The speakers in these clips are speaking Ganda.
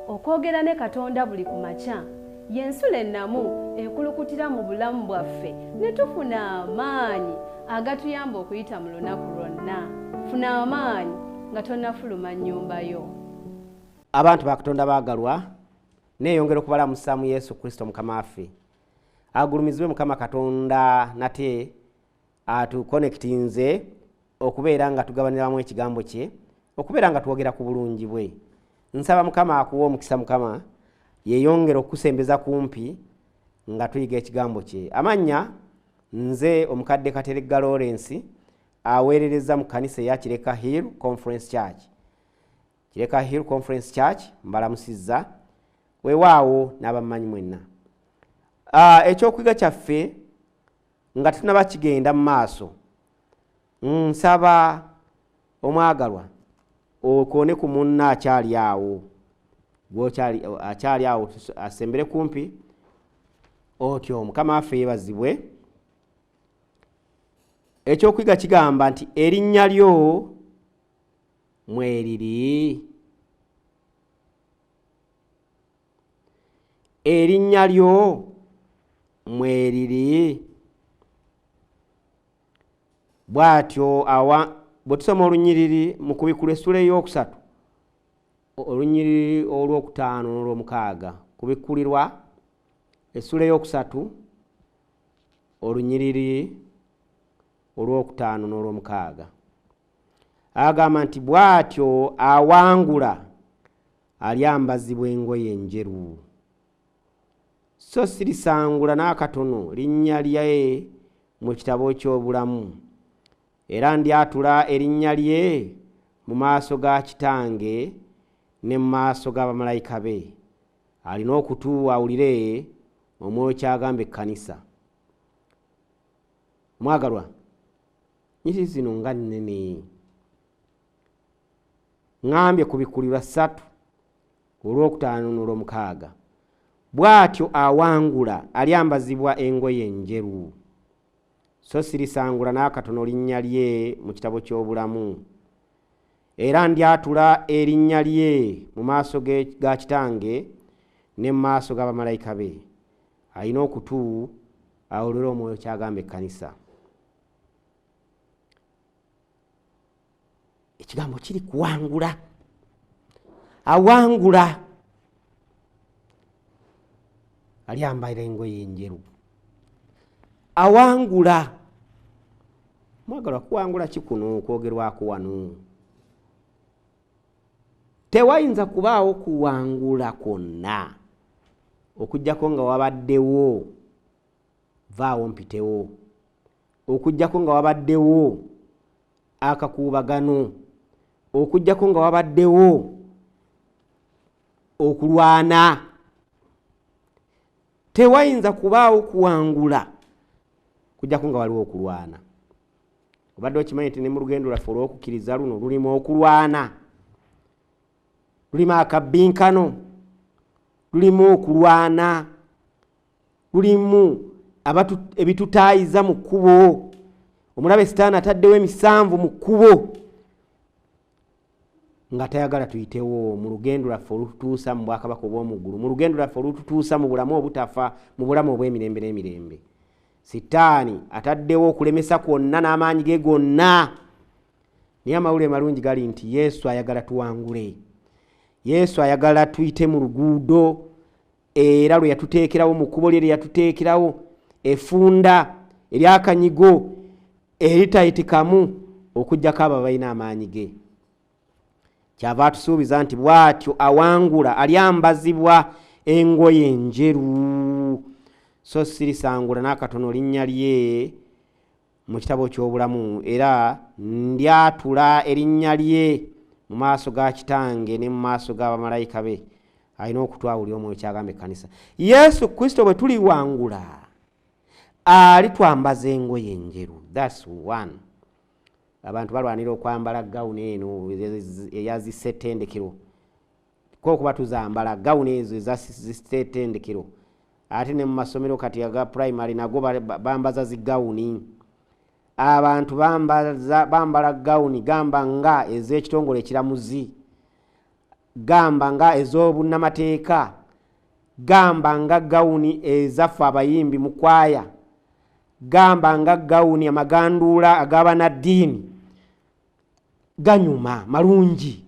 Okwogera ne Katonda buli ku makya y'ensulo ennamu ekulukutira mu bulamu bwaffe ne tufuna amaanyi agatuyamba okuyita mu lunaku lwonna. Funa amaanyi nga tonnafuluma nnyumba yo. Abantu ba Katonda baagalwa, neeyongera okubalamusa mu Yesu Kristo Mukama waffe. Agulumizibwe Mukama Katonda nate atukonekitinze okubeera nga tugabaniramu ekigambo kye, okubeera nga twogera ku bulungi bwe. Nsaba Mukama akuwe omukisa, Mukama yeeyongere okukusembeza kumpi nga tuyiga ekigambo kye. Amannya nze omukadde Kateregga Lawrence, aweerereza mu kkanisa eya Kireka Hill Conference Church. Kireka Hill Conference Church mbalamusizza, weewaawo n'abammanyi mwenna. Ekyokuyiga kyaffe nga tetunnaba kigenda mu maaso, nsaba omwagalwa okoone ku munno akyali awo, gw'okyali akyali awo asembere kumpi otyo. Mukama waffe yeebazibwe. Ekyokuyiga kigamba nti erinnya lyo mweriri. Erinnya lyo mweriri. Bw'atyo awa bwe tusoma olunyiriri mu Kubikkulwa essula ey'okusatu, olunyiriri olwokutaano n'olwomukaaga. Kubikkulirwa essula ey'okusatu, olunyiriri olwokutaano n'olwomukaaga. Agamba nti bw'atyo awangula alyambazibwa engoye enjeru, so sirisangula n'akatono linnya lye mu kitabo ky'obulamu, era ndyatula erinnya lye mu maaso ga Kitange ne mu maaso g'abamalayika be. Alina okutu awulire Omwoyo ky'agamba ekkanisa. Mwagalwa, nyiriri zino nga nnene. Ŋŋambye Kubikkulirwa 3 olwokutaano n'olwomukaaga. Bw'atyo awangula alyambazibwa engoye enjeru, so sirisangula n'akatono linnya lye mu kitabo ky'obulamu, era ndyatula erinnya lye mu maaso ga Kitange ne mu maaso g'abamalayika be. Alina okutu awulire Omwoyo ky'agamba ekkanisa. Ekigambo kiri kuwangula. Awangula alyambala engoye enjeru. Awangula. Mwagalwa, kuwangula ki kuno okwogerwako wano? Tewayinza kubaawo kuwangula kwonna okuggyako nga wabaddewo vaawo mpitewo, okuggyako nga wabaddewo akakuubagano, okuggyako nga wabaddewo okulwana. Tewayinza kubaawo kuwangula kuggyako nga waliwo okulwana. Obadde okimanyi nti ne mu lugendo lwaffe olw'okukkiriza luno lulimu okulwana, lulimu akabbinkano, lulimu okulwana, lulimu ebitutaayiza mu kkubo. Omulabe Sitaani ataddewo emisanvu mu kkubo nga tayagala tuyitewo mu lugendo lwaffe olututuusa mu bwakabaka obw'omu ggulu, mu lugendo lwaffe olututuusa mu bulamu obutafa, mu bulamu obw'emirembe n'emirembe. Sitaani ataddewo okulemesa kwonna n'amaanyi ge gonna. Naye amawulire malungi gali nti Yesu ayagala tuwangule. Yesu ayagala tuyite mu luguudo era lwe yatuteekerawo, mu kkubo lye lye yatuteekerawo, effunda ery'akanyigo eritayitikamu okuggyako abo abalina amaanyi ge. Kyava atusuubiza nti bw'atyo awangula alyambazibwa engoye enjeru, so sirisangula n'akatono linnya lye mu kitabo ky'obulamu, era ndyatula erinnya lye mu maaso ga Kitange ne mu maaso g'abamalayika be. Alina okutwawulira Omwoyo ky'agamba ekkanisa. Yesu Kristo bwe tuliwangula alitwambaza engoye enjeru. That's one. Abantu balwanira okwambala gawuni eno eya zisettendekero, ko okuba tuzambala gawuni ezo eza zisettendekero, ate ne mu masomero kati aga primary nago bambaza zigawuni. Abantu bambala gawuni gamba nga ez'ekitongole ekiramuzi. Gamba nga ez'obunnamateeka, gamba nga gawuni ezaffe abayimbi mu kwaya, gamba nga gawuni amaganduula ag'abanaddiini, ganyuma malungi,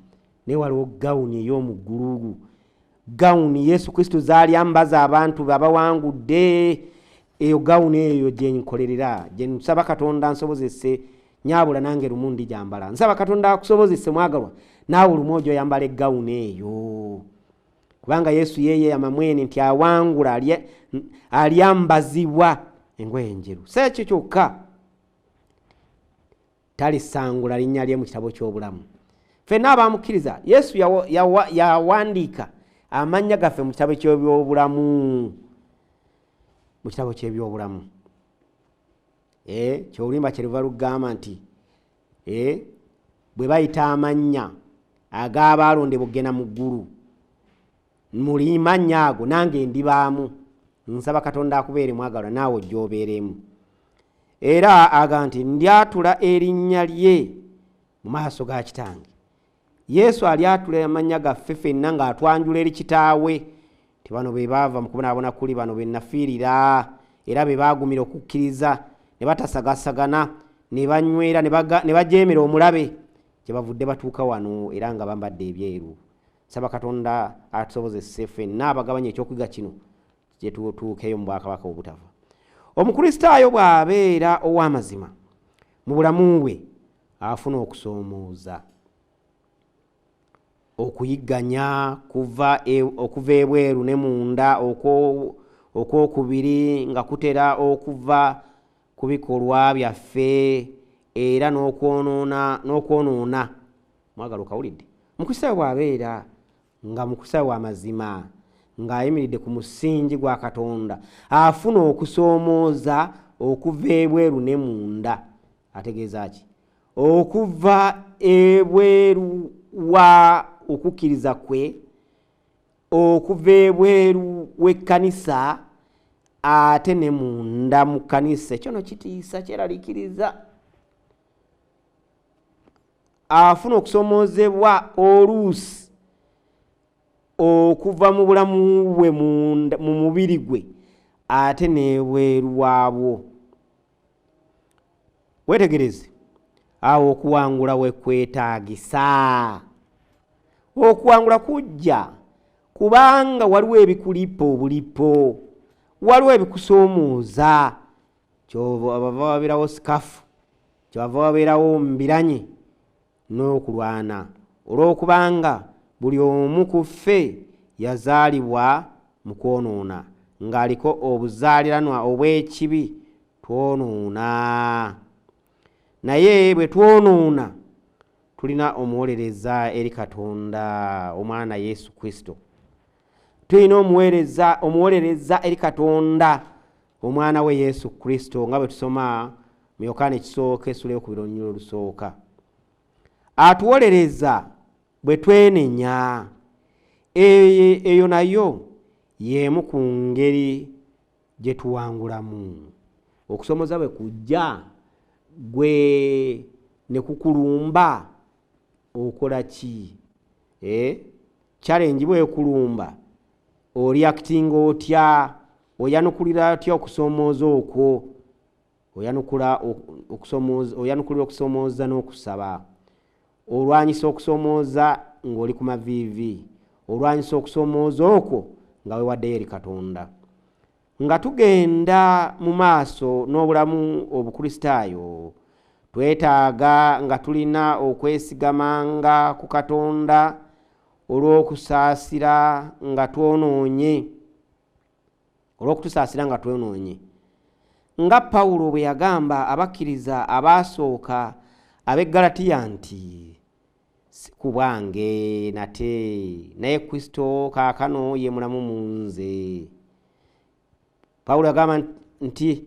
naye waliwo gawuni ey'omu ggulu, gawuni Yesu Kristo z'alyambaza abantu be abawangudde. Eyo gawuni eyo gye nkolerera, gye nsaba Katonda nsobozese nyaabula nange lumu ndigyambala. Nsaba Katonda akusobozese mwagalwa, naawe lumu ojja oyambala eggawuni eyo, kubanga Yesu yeeyama mwene nti awangula alyambazibwa engoye enjeru. Si ekyo kyokka, talisangula linnya lye mu kitabo ky'obulamu. Ffenna abamukkiriza Yesu yawandiika amannya gaffe mu kitabo ky'ebyobulamu, mu kitabo ky'ebyobulamu. Ky'oluyimba kye luva lugamba nti bwe bayita amannya ag'abaalondebwa okugenda mu ggulu, muli mannya ago nange ndibaamu. Nsaba Katonda akubeere mwagalwa, naawe ojja obeeremu. Era aga nti ndyatula erinnya lye mu maaso ga kitange. Yesu alyatula amannya gaffe ffenna ng'atwanjula eri kitaawe, nti bano be baava mu kubonaabona kuli, bano be nafiirira, era be baagumira okukkiriza ne batasagasagana, ne banywera, ne bajeemera omulabe, gye bavudde batuuka wano era nga bambadde ebyeru. Nsaba Katonda atusobozese ffenna abagabanya ekyokuyiga kino gye tutuukeyo mu bwakabaka obutafa. Omukristaayo bw'abeera ow'amazima mu bulamu bwe, afuna okusoomooza, okuyigganya okuva ebweru ne munda, okwokubiri nga kutera okuva ku bikolwa byaffe era n'okwonoona. Mwagala okawulidde. Omukristaayo bw'abeera nga mukristaayo w'amazima, ng'ayimiridde ku musingi gwa Katonda, afuna okusoomooza okuva ebweru ne munda. Ategeeza ki? Okuva ebweru wa okukkiriza kwe, okuva ebweru w'ekkanisa, ate ne munda mu kkanisa. Ekyo no kitiisa, kyeraliikiriza. Afuna okusoomoozebwa oluusi okuva mu bulamu bwe mu mubiri gwe, ate n'ebweru waabwo. Weetegereze awo okuwangula we kwetaagisa. Okuwangula kujja kubanga waliwo ebikulipa obulipo, waliwo ebikusoomooza. Kyova bava wabeerawo sikafu, kyova wabeerawo mbiranye n'okulwana, olw'okubanga buli omu ku ffe yazaalibwa mu kwonoona, ng'aliko obuzaaliranwa obw'ekibi. Twonoona, naye bwe twonoona tulina omuwolereza eri Katonda, omwana Yesu Kristo. Tulina omuwolereza eri Katonda, omwana we Yesu Kristo, nga bwe tusoma mu Yokaana ekisooka essula ey'okubiri olunyiriri olusooka. Atuwolereza bwe twenenya. Eyo nayo y'emu ku ngeri gye tuwangulamu. Okusomooza bwe kujja gwe ne kukulumba, okola ki? Challenge bw'ekulumba, oreactinga otya? Oyanukulira otya okusoomooza okwo? Oyanukulira okusoomooza n'okusaba. Olwanyisa okusoomooza ng'oli ku maviivi, olwanyisa okusoomooza okwo nga weewaddeyo eri Katonda. Nga tugenda mu maaso n'obulamu obukristaayo, twetaaga nga tulina okwesigamanga ku Katonda olw'okusaasira nga twonoonye, olw'okutusaasira nga twonoonye. Nga Pawulo bwe yagamba abakkiriza abaasooka ab'e Galatiya nti, si ku bwange nate, naye Kristo kaakano ye mulamu mu nze. Pawulo yagamba nti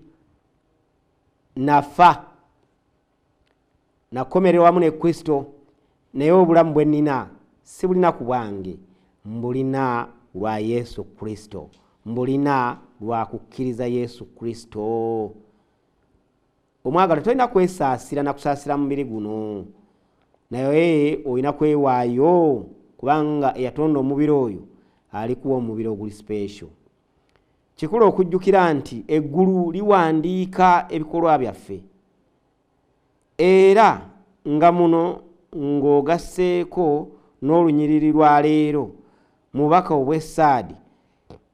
nafa, nakomererwa wamu ne Kristo, naye obulamu bwe nnina si bulina ku bwange, mbulina lwa Yesu Kristo, mbulina lwa kukkiriza Yesu Kristo. Omwagala tolina kwesaasira na kusaasira mubiri guno, naye olina kwewaayo kubanga eyatonda omubiri oyo alikuwa omubiri oguli special. Kikulu okujjukira nti eggulu liwandiika ebikolwa byaffe, era nga muno ng'ogasseeko n'olunyiriri lwa leero mu bubaka obw'essaadi,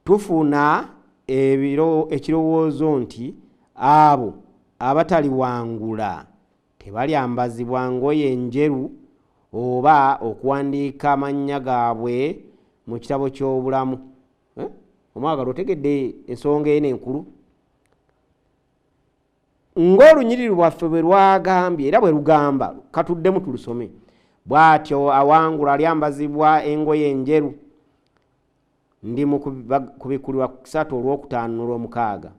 tufuna ekirowoozo nti abo abataliwangula tebalyambazibwa ngoye njeru oba okuwandiika amannya gaabwe mu kitabo ky'obulamu. Omwagala otegedde ensonga eno enkulu ng'olunyiriri lwaffe bwe lwagambye era bwe lugamba, katuddemu tulusome. Bw'atyo awangula alyambazibwa engoye enjeru. Ndi mu kubikkulirwa 3 olwokutaano n'olwomukaaga.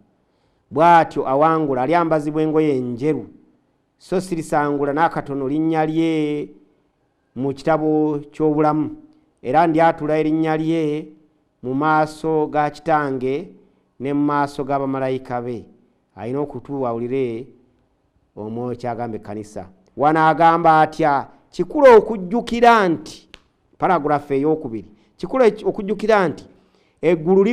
Bw'atyo awangula alyambazibwa engoye enjeru, so sirisangula n'akatono linnya lye mu kitabo ky'obulamu, era ndyatula erinnya lye mu maaso ga kitange ne mu maaso g'abamalayika be. Alina okutu awulire omwoyo ky'agamba ekkanisa. Wano agamba atya? Kikulu okujjukira nti, paragraph ey'okubiri, kikulu okujjukira nti eggulu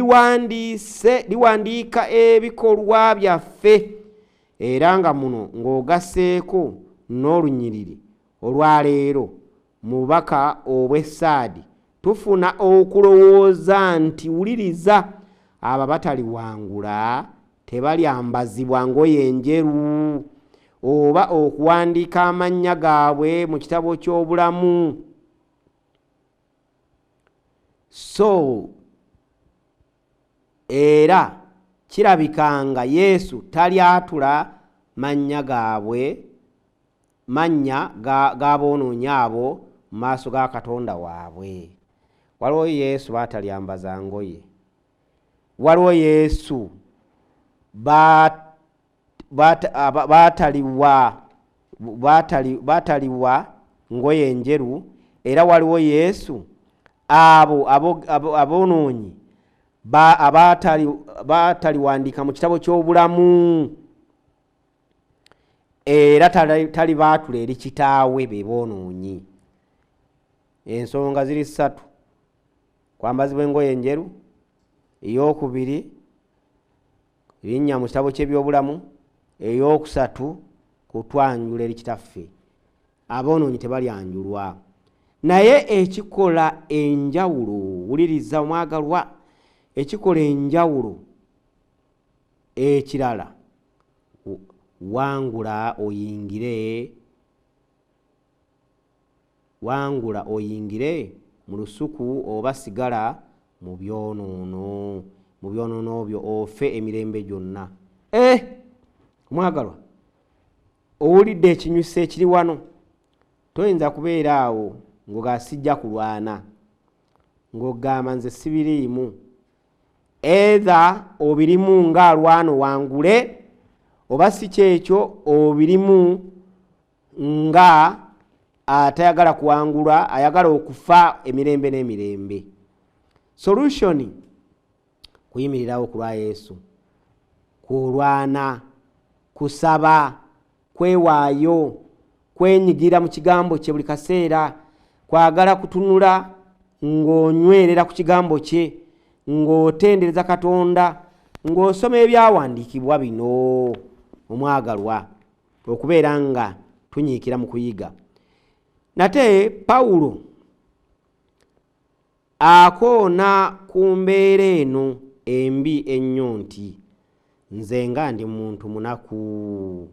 liwandiika ebikolwa byaffe, era nga muno ng'ogasseeko n'olunyiriri olwaleero mu bubaka obw'essaadi, tufuna okulowooza nti wuliriza, abo abataliwangula tebalyambazibwa ngoye njeru oba okuwandiika amannya gaabwe mu kitabo ky'obulamu. So era kirabika nga Yesu talyatula mannya gaabwe, mannya g'aboonoonyi abo mu maaso ga Katonda waabwe. Waliwo Yesu baatalyambaza ngoye, waliwo Yesu baataliwa ngoye njeru, era waliwo Yesu abo aboonoonyi baataliwandiika mu kitabo ky'obulamu, era talibaatula eri kitaawe be boonoonyi. Ensonga ziri ssatu: kwambazibwa engoye enjeru, ey'okubiri erinnya mu kitabo ky'ebyobulamu, ey'okusatu kutwanjula eri kitaffe. Aboonoonyi tebalyanjulwa. Naye ekikola enjawulo, wuliriza omwagalwa, ekikola enjawulo ekirala, wangula oyingire, wangula oyingire mu lusuku oba sigala mu byonoono, mu byonoono byo ofe emirembe gyonna. Omwagalwa, owulidde ekinyusi ekiri wano? Toyinza kubeera awo ng'oga sijja kulwana, ng'ogamba nze sibiriimu. Either obirimu ng'alwana owangule, oba si kyekyo obirimu nga atayagala kuwangulwa, ayagala okufa emirembe n'emirembe. Solution kuyimirirawo ku lwa Yesu, kulwana, kusaba, kwewaayo, kwenyigira mu kigambo kye buli kaseera, kwagala kutunula ng'onywerera ku kigambo kye, ng'otendereza Katonda, ng'osoma ebyawandiikibwa bino omwagalwa, okubeera nga tunyiikira mu kuyiga. Nate Pawulo akoona ku mbeera eno embi ennyo nti nze nga ndi muntu munaku,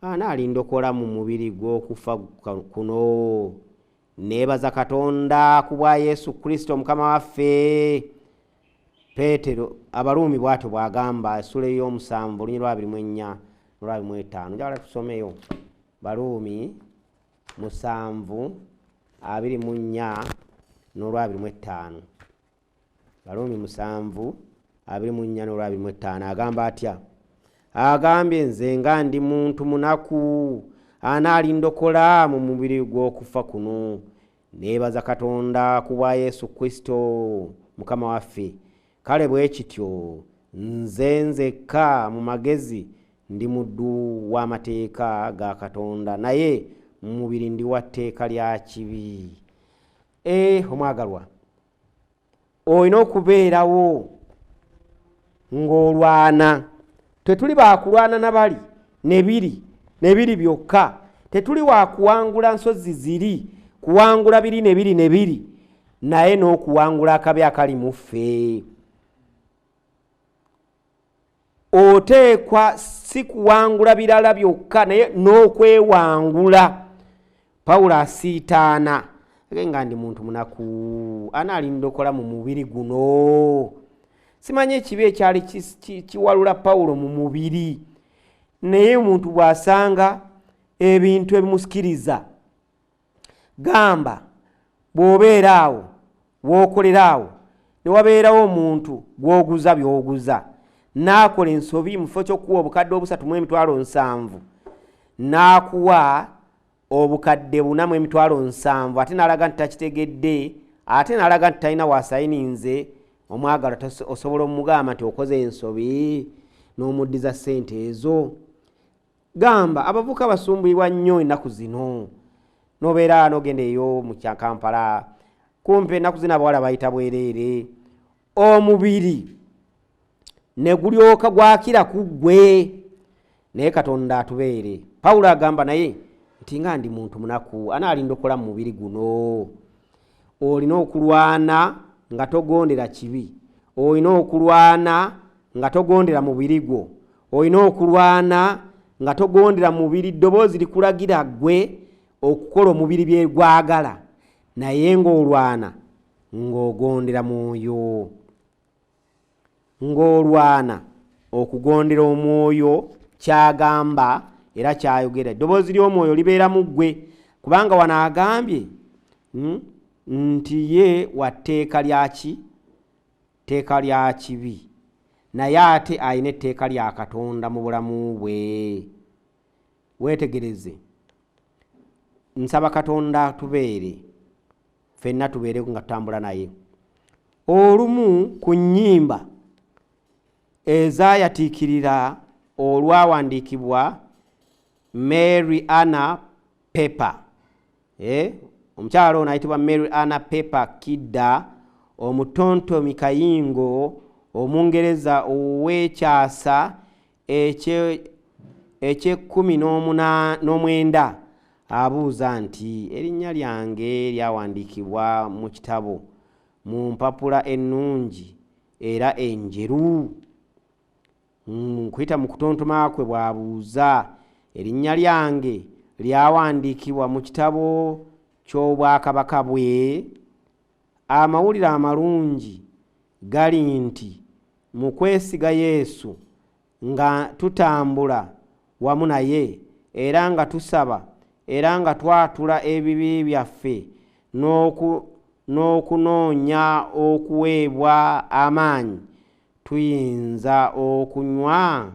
anaalindokola mu mubiri gw'okufa kuno. Neebaza Katonda ku bwa Yesu Kristo Mukama waffe. Peetero Abaruumi bw'atyo bw'agamba, essula ey'omusanvu olunyiriri lwa 24 n'olwa 25. Njagala tusomeyo Baruumi 7 24 n'olwa 25. Baruumi 7 24 n'olwa 25 agamba atya? Agambye nze nga ndi muntu munaku, anaalindokola mu mubiri gw'okufa kuno. Neebaza Katonda ku bwa Yesu Kristo Mukama waffe. Kale bwe kityo nze nzekka mu magezi ndi muddu w'amateeka ga Katonda, naye mu mubiri ndi wa tteeka lya kibi. Omwagalwa, olina okubeerawo ng'olwana. Tetuli bakulwana nabali nebiri nebiri byokka, tetuli wakuwangula nsozi ziri, kuwangula biri nebiri nebiri, naye n'okuwangula akabi akali mu ffe. Oteekwa si kuwangula birala byokka, naye n'okwewangula. Pawulo asiitaana nga ndi muntu munaku, anaalindokola mu mubiri guno. Simanyi ekibi ekyali kiwalula Pawulo mu mubiri, naye omuntu bw'asanga ebintu ebimusikiriza, gamba bw'obeera awo w'okolera awo ne wabeerawo omuntu gw'oguza by'oguza, n'akola ensobi mu kifo ky'okuwa obukadde 370,000 n'akuwa obukadde 470,000, ate n'alaga nti takitegedde, ate n'alaga nti talina waasayininze. Omwagala osobola omugamba nti okoze ensobi n'omuddiza ssente ezo. Gamba abavubuka basumbuyibwa nnyo ennaku zino, n'obeera n'ogenda eyo mu kya Kampala, kumpi ennaku zino abawala bayita bwereere, omubiri ne gulyoka gwakira ku ggwe. Naye Katonda atubeere. Pawulo agamba naye nti nga ndi muntu munaku, anaalindokola mu mubiri guno. Olina okulwana nga togondera kibi, olina okulwana nga togondera mubiri gwo, olina okulwana nga togondera mubiri. Ddoboozi likulagira ggwe okukola omubiri bye gwagala, naye ng'olwana ng'ogondera mwoyo, ng'olwana okugondera omwoyo kyagamba era kyayogera. Eddoboozi ly'omwoyo libeera mu ggwe, kubanga wano agambye nti ye wa tteeka lya ki? Tteeka lya kibi, naye ate alina etteeka lya Katonda mu bulamu bwe. Weetegereze, nsaba Katonda atubeere ffenna, tubeere nga tutambula naye. Olumu ku nnyimba ezaayatiikirira olwawandiikibwa Mary Anna Pepper, omukyala ono ayitibwa Mary Anna Pepper Kidder, omutontomi kayingo Omungereza ow'ekyasa eky'ekkumi n'omwenda, abuuza nti erinnya lyange lyawandiikibwa mu kitabo mu mpapula ennungi era enjeru. Nkuyita mu kutontoma kwe bw'abuuza, erinnya lyange lyawandiikibwa mu kitabo ky'obwakabaka bwe. Amawulire amalungi gali nti mu kwesiga Yesu nga tutambula wamu naye, era nga tusaba, era nga twatula ebibi byaffe n'okunoonya okuweebwa amaanyi, tuyinza okunywa,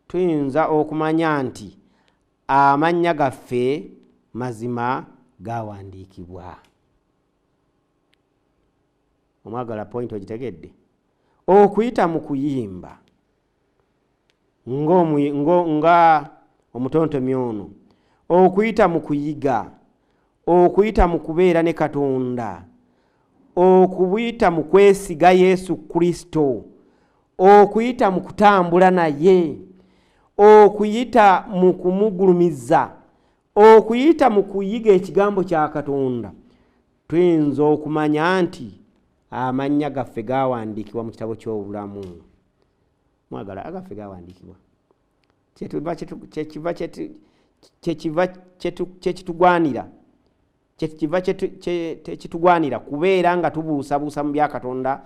tuyinza okumanya nti amannya gaffe mazima gawandiikibwa. Omwagala point ogitegedde? Okuyita mu kuyimba nga omutontomi ono, okuyita mu kuyiga, okuyita mu kubeera ne Katonda, okuyita mu kwesiga Yesu Kristo, okuyita mu kutambula naye, okuyita mu kumugulumiza, okuyita mu kuyiga ekigambo kya Katonda, tuyinza okumanya nti amannya gaffe gawandiikibwa mu kitabo ky'obulamu. Mwagala agaffe gawandiikibwa. Kyekiva kyekitugwanira kubeera nga tubuusabuusa mu bya Katonda,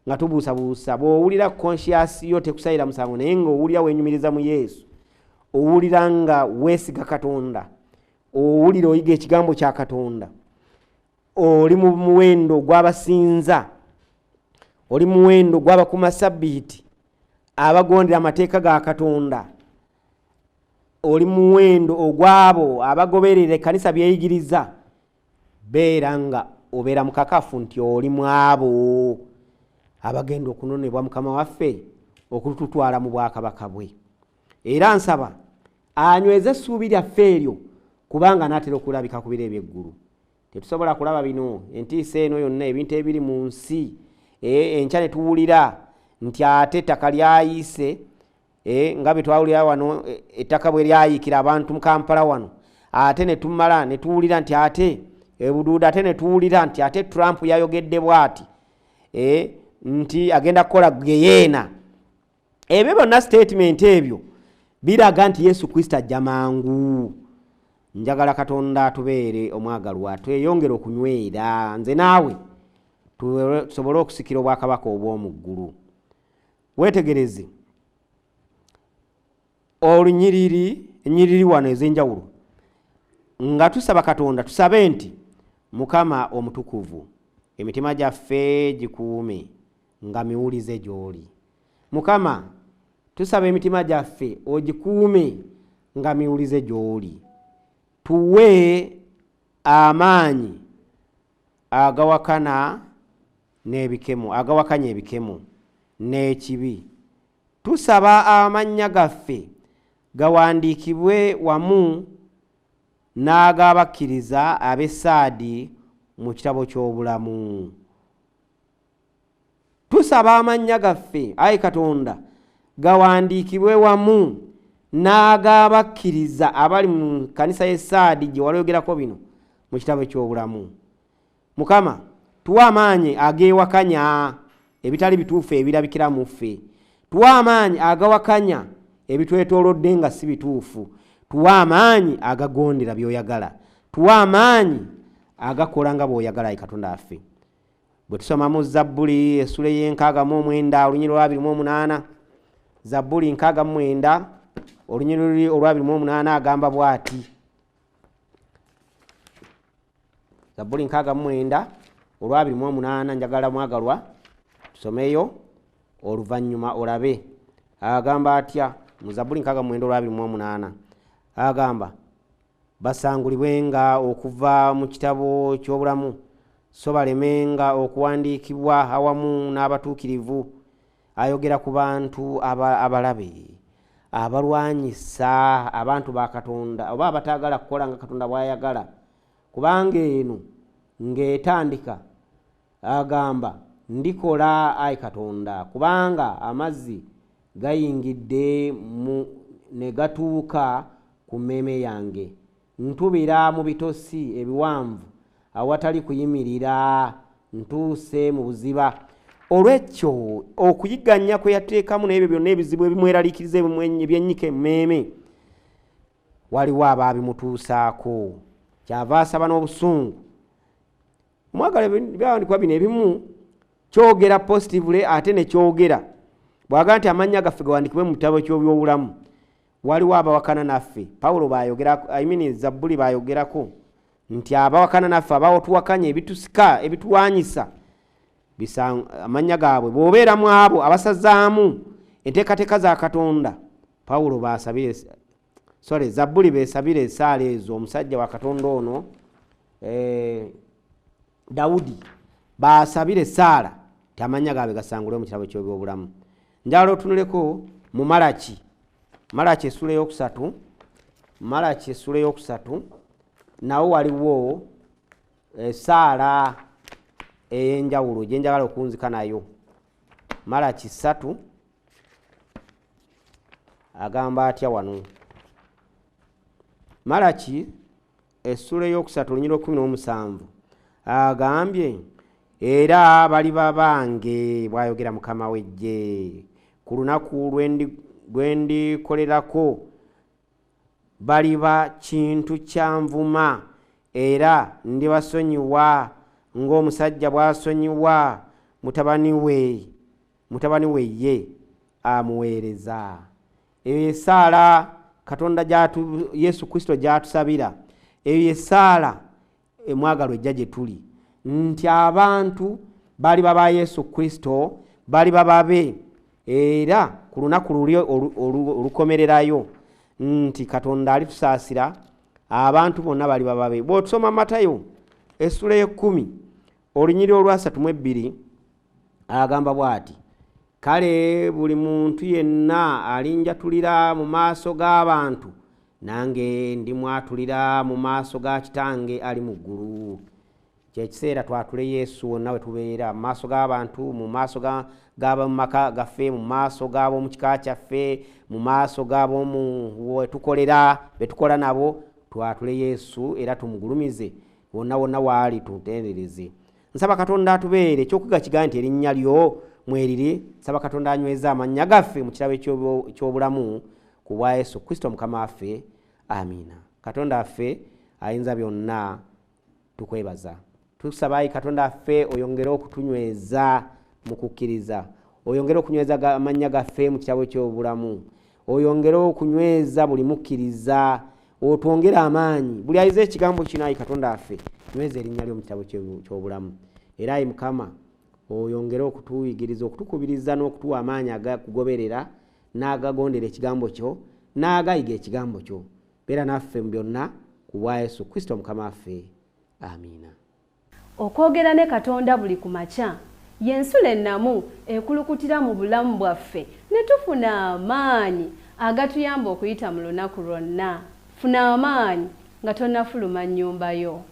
nga tubuusabuusa. Bw'owulira conscious yo tekusalira musango, naye ng'owulira weenyumiriza mu Yesu, owulira nga weesiga Katonda, owulira oyiga ekigambo kya Katonda, oli mu muwendo gw'abasinza, oli muwendo gw'abakuma sabbiiti, abagondera amateeka ga Katonda, oli muwendo ogw'abo abagoberera ekkanisa byeyigiriza, beera nga obeera mukakafu nti oli mu abo abagenda okunonebwa Mukama waffe okututwala mu bwakabaka bwe. Era nsaba anyweze essuubi lyaffe eryo, kubanga anaatera okulabika ku biro eby'eggulu. Tetusobola kulaba bino, entiisa eno yonna, ebintu ebiri mu nsi. Enkya ne tuwulira nti ate ettaka lyayise, nga bwe twawulira wano, ettaka bwe lyayiikira abantu mu Kampala wano, ate ne tumala ne tuwulira nti ate ebuduuda, ate ne tuwulira nti ate Trump yayogedde bw'ati, nti agenda kukola geyeena. Ebyo byonna statement ebyo biraga nti Yesu Kristo ajja mangu. Njagala Katonda atubeere omwagalwa, tweyongere okunywera nze naawe tusobole okusikira obwakabaka obw'omu ggulu. Weetegereze olunyiriri, ennyiriri wano ez'enjawulo nga tusaba Katonda, tusabe nti Mukama omutukuvu, emitima gyaffe gikuume nga miwulize gy'oli. Mukama, tusaba emitima gyaffe ogikuume nga miwulize gy'oli. Tuwe amaanyi agawakana n'ebikemo, agawakanya ebikemo n'ekibi. Tusaba amannya gaffe gawandiikibwe wamu n'ag'abakkiriza ab'Essaadi mu kitabo ky'obulamu. Tusaba amannya gaffe, ayi Katonda, gawandiikibwe wamu n'ag'abakkiriza abali mu kkanisa y'Essaadi gye walogerako bino mu kitabo ky'obulamu. Mukama, tuwe amaanyi ageewakanya ebitali bituufu ebirabikira mu ffe. Tuwe amaanyi agawakanya ebitwetoolodde nga si bituufu. Tuwe amaanyi agagondera by'oyagala. Tuwe amaanyi agakola nga bw'oyagala, ayi Katonda waffe. Bwe tusoma mu Zabbuli essula ey'enkaaga mu omwenda olunyiriri olw'abiri mu omunaana, Zabbuli nkaaga mu mwenda olunyiriri olw'abiri mu omunaana agamba bw'ati. Zabbuli nkaaga mu mwenda olw'abiri mu omunaana, njagala mwagalwa tusomeyo oluvannyuma olabe. Agamba atya mu Zabbuli nkaaga mu mwenda olw'abiri mu omunaana? Agamba, basangulibwenga okuva mu kitabo ky'obulamu, so balemenga okuwandiikibwa awamu n'abatuukirivu. Ayogera ku bantu abalabe, abalwanyisa abantu ba Katonda oba abataagala kukola nga Katonda bw'ayagala. Kubanga eno ng'etandika agamba, ndikola ayi Katonda, kubanga amazzi gayingidde ne gatuuka ku mmeeme yange. Ntubira mu bitosi ebiwanvu awatali kuyimirira, ntuuse mu buziba. Olw'ekyo okuyiganya kwe yateekamu n'ebyo byonna ebizibu ebimweraliikiriza ebyennyika emmeeme, waliwo abaabimutuusaako. Kyava asaba n'obusungu. Mwagala ebyawandiikibwa bino ebimu kyogera positively ate ne kyogera. Bw'agamba nti amannya gaffe gawandiikibwe mu kitabo ky'ebyobulamu, waliwo abawakana naffe. Pawulo b'ayogera, I mean Zabbuli b'ayogerako nti abawakana naffe, abawotuwakanya, ebitusika, ebitulwanyisa, amannya gaabwe. Bw'obeera mu abo abasazaamu enteekateeka za Katonda, Pawulo baasabire, sorry, Zabbuli beesabire essaala ezo. Omusajja wa Katonda ono, Dawudi baasabire essaala nti amannya gaabwe gasangulwe mu kitabo ky'ebyobulamu. Njagala otunuleko mu Malaki, Malaki essula eyokusatu, Malaki essula eyokusatu, nawo waliwo essaala ey'enjawulo gye njagala okunzika nayo. Malaki 3 agamba atya wano? Malaki essula eyokusatu olunyiriri lw'ekkumi n'omusanvu agambye, era baliba bange, bw'ayogera Mukama w'eggye, ku lunaku lwe ndikolerako baliba kintu kya nvuma, era ndibasonyiwa ng'omusajja bw'asonyiwa mutabani we ye amuweereza. Eyo y'essaala Katonda Yesu Kristo gy'atusabira. Eyo y'essaala emwagalwa ejja gye tuli, nti abantu baliba ba Yesu Kristo, baliba babe, era ku lunaku luli olukomererayo nti Katonda alitusaasira, abantu bonna baliba babe. Bw'otusoma Matayo essula y'ekkumi olunyiriri olwasatu mu ebbiri agamba bw'ati, kale buli muntu yenna alinjatulira mu maaso g'abantu, nange ndimwatulira mu maaso ga kitange ali mu ggulu. Kyekiseera twatule Yesu wonna we tubeera, mu maaso g'abantu, mu maaso g'ab'omu maka gaffe, mu maaso g'ab'omu kika kyaffe, mu maaso g'ab'omu we tukolera, be tukola nabo. Twatule Yesu era tumugulumize wonna wonna waali, tutendereze. Nsaba Katonda atubeere. Ekyokuyiga kigaa nti erinnya lyo mweriri. Nsaba Katonda anyweze amannya gaffe mu kirabo eky'obulamu ku bwa Yesu Kristo Mukama waffe. Amiina. Katonda waffe ayinza byonna, tukwebaza. Tusaba ayi Katonda waffe oyongere okutunyweza mu kukkiriza, oyongere okunyweza amannya gaffe mu kirabo ky'obulamu, oyongere okunyweza buli mukkiriza, otwongere amaanyi. Buli ayize ekigambo kino, ayi Katonda waffe, nyweza erinnya lyo mu kitabo ky'obulamu. Era ayi Mukama, oyongere okutuyigiriza, okutukubiriza n'okutuwa amaanyi agakugoberera n'agagondera ekigambo kyo n'agayiga ekigambo kyo. Beera naffe mu byonna ku bwa Yesu Kristo Mukama waffe. Amiina. Okwogera ne Katonda buli ku makya y'ensulo ennamu ekulukutira mu bulamu bwaffe ne tufuna amaanyi agatuyamba okuyita mu lunaku lwonna. Funa amaanyi nga tonnafuluma nnyumba yo.